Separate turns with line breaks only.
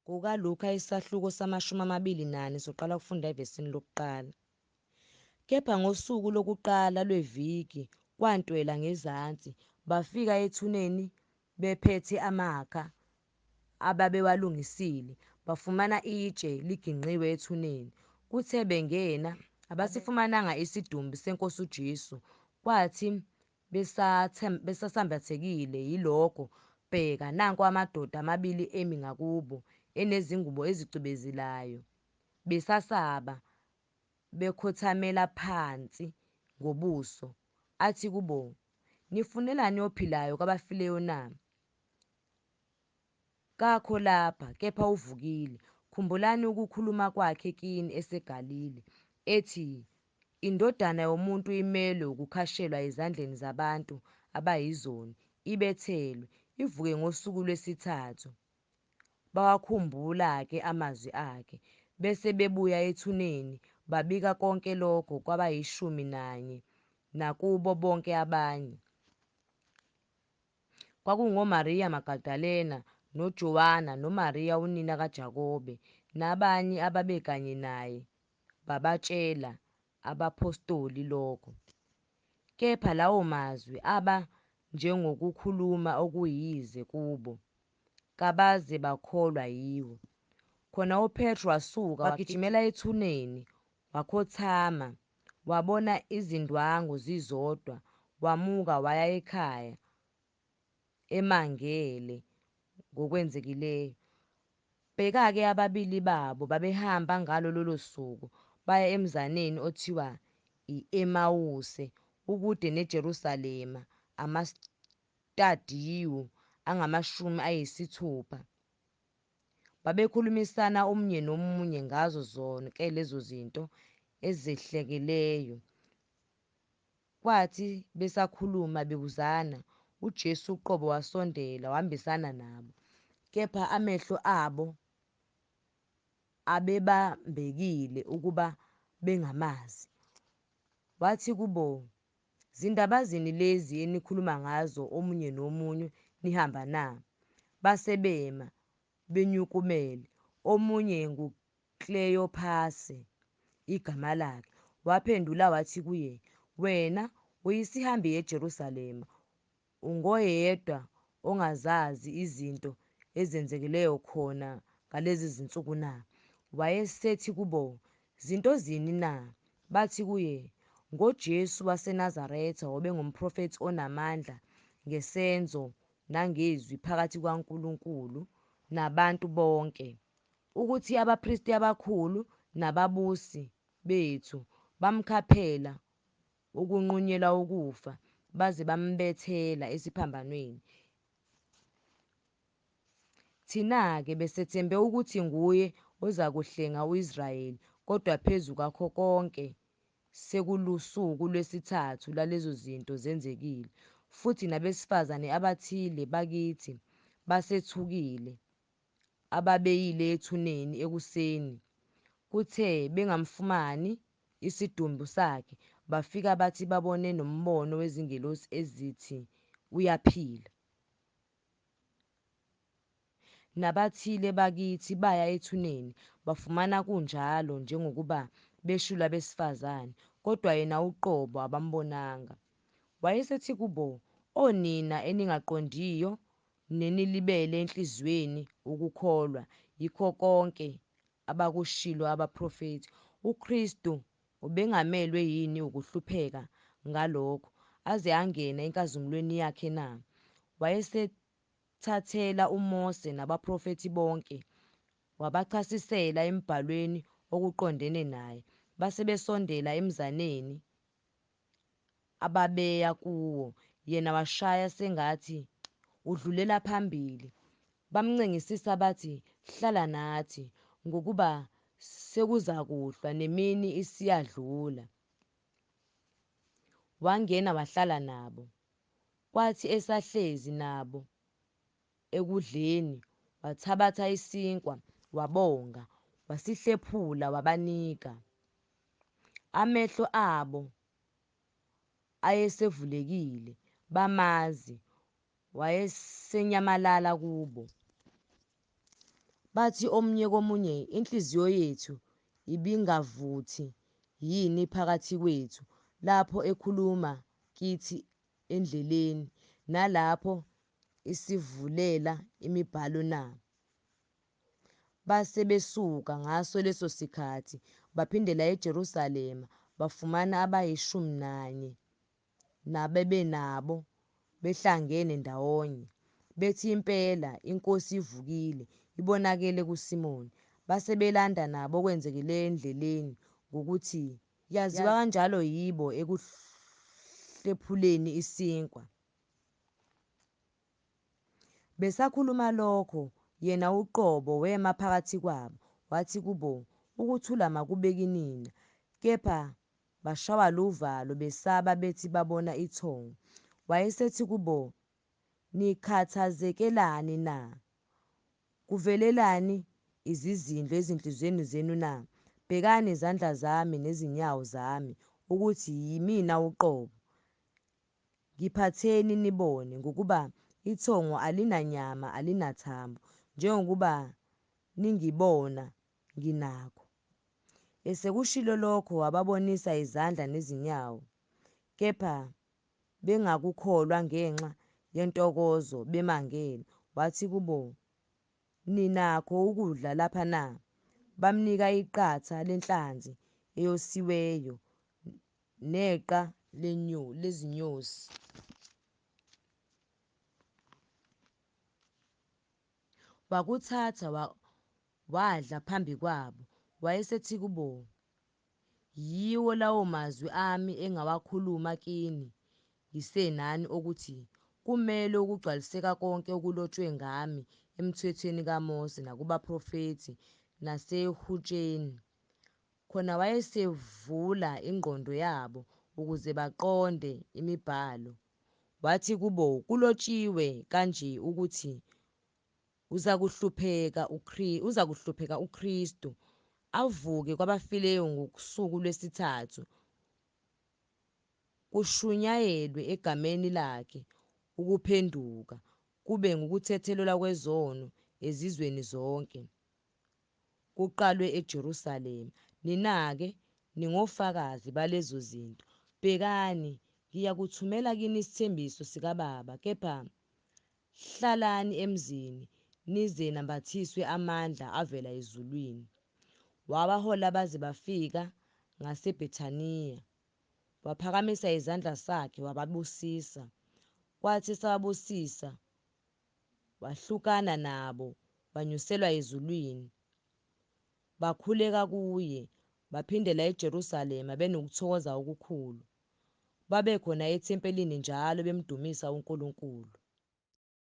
KukaLuka isahluko sama-24 soqala ukufunda evesini lokuqala. Kepha ngosuku lokuqala lweviki kwantwela ngezansi, bafika ethuneni bephethe amakha ababewalungisile, bafumana itshe ligingqiwe ethuneni. Kuthe bengena, abasifumananga isidumbu seNkosi uJesu. Kwathi besasambathekile yilokho, bheka, nanko amadoda amabili emi ngakubo, enezingubo ezicwebezelayo. Besasaba, bekhothamela phansi ngobuso. Athi kubo, Nifunelani ophilayo kwabafileyo na? Kakho lapha, kepha uvukile. Khumbulani ukukhuluma kwakhe kini eseGalile, ethi, iNdodana yomuntu imelwe ukukhashelwa ezandleni zabantu abayizoni, ibethelwe, ivuke ngosuku lwesithathu. Bawakhumbula-ke amazwi akhe. Bese bebuya ethuneni, babika konke lokho kwabayishumi nanye nakubo bonke abanye. KwakungoMariya Magadalena, noJowana, noMariya unina kaJakobe, nabanye ababekanye naye, babatshela abaphostoli lokho. Kepha lawo mazwi aba njengokukhuluma okuyize kubo, kabaze bakholwa yiwo. Khona uPetru wasuka wagijimela ethuneni, wakhothama, wabona izindwangu zizodwa, wamuka waya ekhaya emangele ngokwenzekileyo. Bheka-ke ababili babo babehamba ngalo lolo suku baya emzaneni othiwa i-Emawuse, ukude neJerusalema amastadiyu angama-60. Babekhulumisana omunye nomunye ngazo zonke lezo zinto ezehlekileyo. Kwathi besakhuluma bebuzana, uJesu uqobo wasondela wahambisana nabo. Kepha amehlo abo abebambekile ukuba bengamazi. Wathi kubo, Zindaba zini lezi enikhuluma ngazo omunye nomunye nihamba na? Base bema, benyukumele. Omunye nguKleyophase igama lakhe, waphendula wathi kuye, Wena uyisihambi eJerusalema, ungoyedwa ongazazi izinto ezenzekileyo khona ngalezi zinsuku na? Wayesethi kubo, Zinto zini na? Bathi kuye, NgoJesu waseNazaretha, obengumprofethi onamandla ngesenzo nangezwi phakathi kukaNkulunkulu nabantu bonke, ukuthi abapristi abakhulu nababusi bethu bamkhaphela ukunqunyelwa ukufa, baze bambethela esiphambanweni. Thina-ke besethembe ukuthi nguye ozakuhlenga u-Israyeli, kodwa phezu kwakho konke sekulusuku lwesithathu lwalezo zinto zenzekile. Futhi nabesifazane abathile bakithi basethukile, ababeyile ethuneni ekuseni, kuthe bengamfumani isidumbu sakhe, bafika bathi babone nombono wezingelosi ezithi uyaphila. Nabathile bakithi baya ethuneni, bafumana kunjalo njengokuba beshilo abesifazane, kodwa yena uqobo abambonanga. Wayesethi kubo, O nina eningaqondiyo nenilibele enhliziyweni ukukholwa yikho konke abakushilo abaprofethi, uKristu ubengamelwe yini ukuhlupheka ngalokho, aze angene enkazimulweni yakhe na? Wayesethathela uMose nabaprofethi bonke, wabachasisela embhalweni okuqondene naye. Base besondela emzaneni ababeya kuwo, yena washaya sengathi udlulela phambili. Bamncengisisa bathi, Hlala nathi, ngokuba sekuzakuhlwa, nemini isiyadlula. Wangena wahlala nabo. Kwathi esahlezi nabo ekudleni, wathabatha isinkwa, wabonga, wasihlephula, wabanika. Amehlo abo ayesevulekile, bamazi, wayesenyamalala kubo. Bathi omunye komunye, Inhliziyo yethu ibingavuthi yini phakathi kwethu, lapho ekhuluma kithi endleleni, nalapho esivulela imibhalo na? Base besuka ngaso leso sikhathi, baphindela eJerusalema, bafumana abayishumi nanye nababenabo behlangene ndawonye, bethi, Impela iNkosi ivukile, ibonakele kuSimoni. Base belanda nabo okwenzekileyo endleleni, ngokuthi yaziwa kanjalo yibo ekuhlephuleni isinkwa. Besakhuluma lokho, yena uqobo wema phakathi kwabo, wathi kubo, Ukuthula makube kinina. Kepha bashawa luvalo, besaba, bethi babona ithongo. Wayesethi kubo, Nikhathazekelani na? Kuvelelani izizindlo ezinhliziyweni zenu na? Bhekani izandla zami nezinyawo zami, ukuthi yimina uqobo. Ngiphatheni nibone, ngokuba ithongo alinanyama alinathambo, njengokuba ningibona nginakho. Esekushilo lokho wababonisa izandla nezinyawo. Kepha bengakukholwa ngenxa yentokozo bemangele. Wathi kubo, Ninakho ukudla lapha na? Bamnika iqatha lenhlanzi eyosiweyo neqa lezinyosi. Wakuthatha wadla phambi kwabo. Wayesethi kubo, Yiwo lawo mazwi ami engawakhuluma kini ngisenani okuthi, Kumelwe ukugcwaliseka konke okulotshwe ngami emthethweni kaMose nakubaprofethi nasehutsheni. Khona wayesevula ingqondo yabo ukuze baqonde imibhalo. Wathi kubo, Kulotshiwe kanje ukuthi uzakuhlupheka uKristu, avuke kwabafileyo ngosuku lwesithathu, kushunyayelwe egameni lakhe ukuphenduka, kube ngukuthethelelwa kwezono ezizweni zonke, kuqalwe eJerusalema. Nina-ke ningofakazi balezo zinto. Bhekani, ngiyakuthumela kini isithembiso sikaBaba, kepha hlalani emzini, nize nambathiswe amandla avela ezulwini. Wabahola baze bafika ngaseBhethaniya. Waphakamisa izandla zakhe wababusisa. Kwathi esababusisa, wahlukana nabo, wanyuselwa ezulwini. Bakhuleka kuye, baphindela eJerusalema benokuthokoza okukhulu. Babekhona ethempelini njalo bemdumisa uNkulunkulu.